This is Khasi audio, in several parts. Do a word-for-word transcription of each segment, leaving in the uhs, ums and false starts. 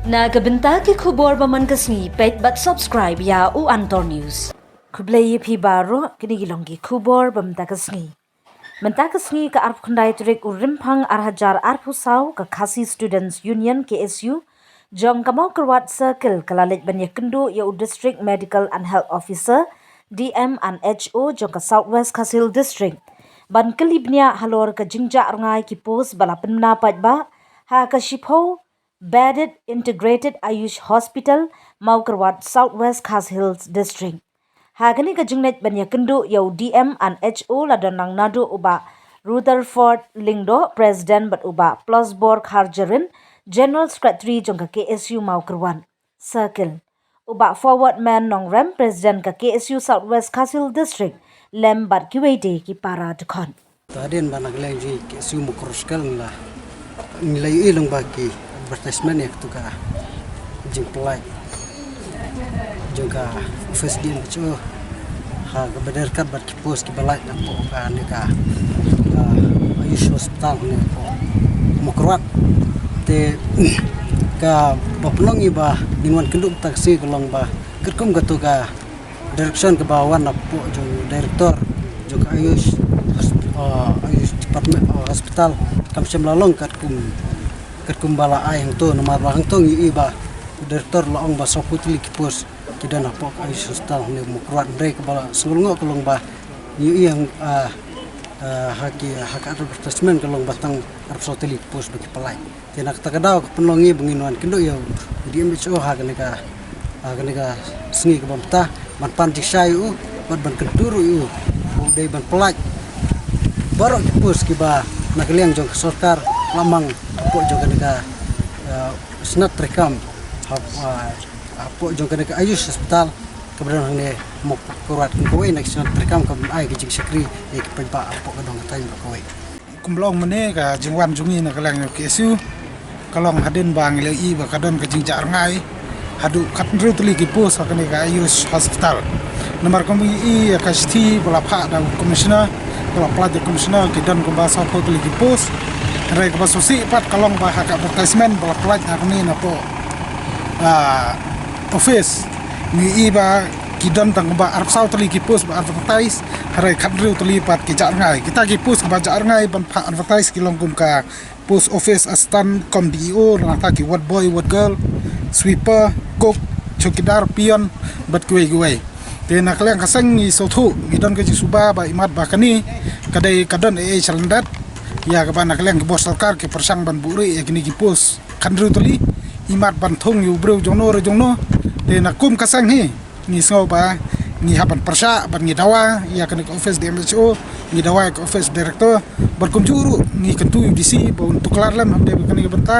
Na ka bynta ki khubor ba man ka sngi, peit bad subscribe ïa u Antor News. Khublei ïa phi baroh, kine ki long ki khubor ba mynta ka sngi. Mynta ka sngi ka arphew khyndai tarik u Rymphang ar hajar arphew saw, ka Khasi Students Union, K S U, jong ka Mawkyrwat Circle ka la leit ban ïakynduh ïa u District Medical and Health Officer, D M and H O jong ka South West Khasi Hills District, ban kylli bniah halor ka jingjah rngai ki post ba la pynbna paidbah ha ka shiphew bedded Integrated Ayush Hospital, Mawkyrwat, South West Khasi Hills District. Ha kane ka jingleit ban ïakynduh ïa u D M and H O la don lang naduh u Bah Rutherford Lyngdoh, President, bad u Bah Plasbor Kharjarin, General Secretary jong ka K S U Mawkyrwat Circle. U Bah Forwardman Nongrem, President ka K S U South West Khasi Hills District, lem bad kiwei de ki para dkhot. Hadien ba na ka liang jong ngi K S U Mawkyrwat Circle ngi la, ngi la ïohi lyngba ki advertisement ïa katu ka jingpynlait jong ka office D M H O ha kaba dei ryngkat bad ki post kiba lait napoh kane ka, ah, Ayush Hospital ne hapoh Mawkyrwat. Te kaba pynlong ïa ba ngin wan kynduh mynta ka sngi ka long ba katkum katu ka direction kaba wan napoh jong u director jong ka Ayush hosp-, ah, Ayush Department, ah, Hospital, kam shym la long katkum, katkum ba la ai hangto, namar ba hangto ngi ïohi ba u director la ong ba sawphew tylli ki post ki don hapoh ka Ayush Hospital hangne Mawkyrwat, hynrei kaba la sngewlyngngoh ka long ba ngi ïohi hang, ah, ah, ha ki, ha ka advertisement ka long ba tang arphew saw tylli ki post ba ki pynlait. Te na kata ka daw ka pynlong ïa ba ngin wan kynduh ïa u D M H O ha kane ka, ha kane ka sngi kaba mynta ban pan jingshisha ïa u bad ban kyntu ruh ïa u ba u dei ban pynlait baroh ki post kiba na ka liang jong ka sorkar la mang hapoh jong kane ka, eh, snat treikam ha, eh, hapoh jong kane ka Ayush Hospital kaba don hangne Mawkyrwat, kum kawei na ki snat treikam kaban ai ka jingshakri ïa ki paidbah hapoh ka dong ka thaiñ ba kawei. Kumba long mynne ka jingwan jong ngi na ka liang jong K S U ka long hadien ba ngi la ïohi ba ka don ka jingjah rngai haduh khathynriew tylli ki post ha kane ka Ayush Hospital. Namar kumba ngi ïohi ïa ka shithi ba la phah da u Commissioner, ba la pynlait da u Commissioner, ki don kumba sawphew tylli ki post. Hynrei kaba sngewsih pat ka long ba ha ka advertisement ba la pynlait ha kane napoh, ah, office, ngi ïohi ba ki don tang kumba arphew saw tylli ki post ba advertise, hynrei khathynriew tylli pat ki jah rngai. Kita ki post kiba jah rngai ban phah advertise ki long kum ka post office assistant cum D E O, nangta ki ward boy, ward girl, sweeper, cook, chowkidar, peon bad kiwei kiwei. Te na ka liang ka seng ngi sngewthuh, ngi don ka jingsuba ba imat ba kane ka dei ka don ei ei shalyndet ïa kaba na ka liang ki bor sorkar ki pyrshang ban buhrieh ïa kine ki post khathynriew tylli, imat ban thung ïa u briew jongno re jongno. Te na kum ka seng hi ngi sngew ba ngi hap ban pyrshah bad ngi dawa ïa kane ka office D M H O, ngi dawa ïa ka office director, bad kumjuh ruh ngi kyntu ïa u D C ba un tuklar lem ha kane ka bynta,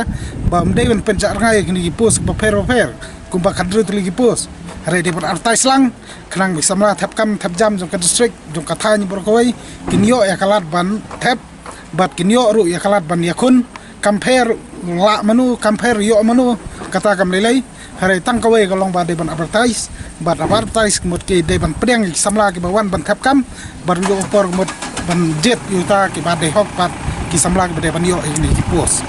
ba ym dei ban pynjah rngai ïa kine ki post bapher bapher kumba khathynriew tylli ki post. Hynrei dei ban advertise lang khnang ba ki samla thep kam thep jam jong ka district, jong ka thaiñ baroh kawei kin ïoh ïa ka lad ban thep bad kin ïoh ruh ïa ka lad ban ïakhun. Kam pher lah mano, kam pher ïoh mano, kata kam lei lei. Hynrei tang kawei ka long ba dei ban advertise, bad advertise ka mut ki dei ban pdiang ïa ki samla kiba wan ban thep kam, bad ïoh por ka mut ban jied ïa uta kiba dei hok bad ki samla kiba dei ban ïoh ïa kine ki post.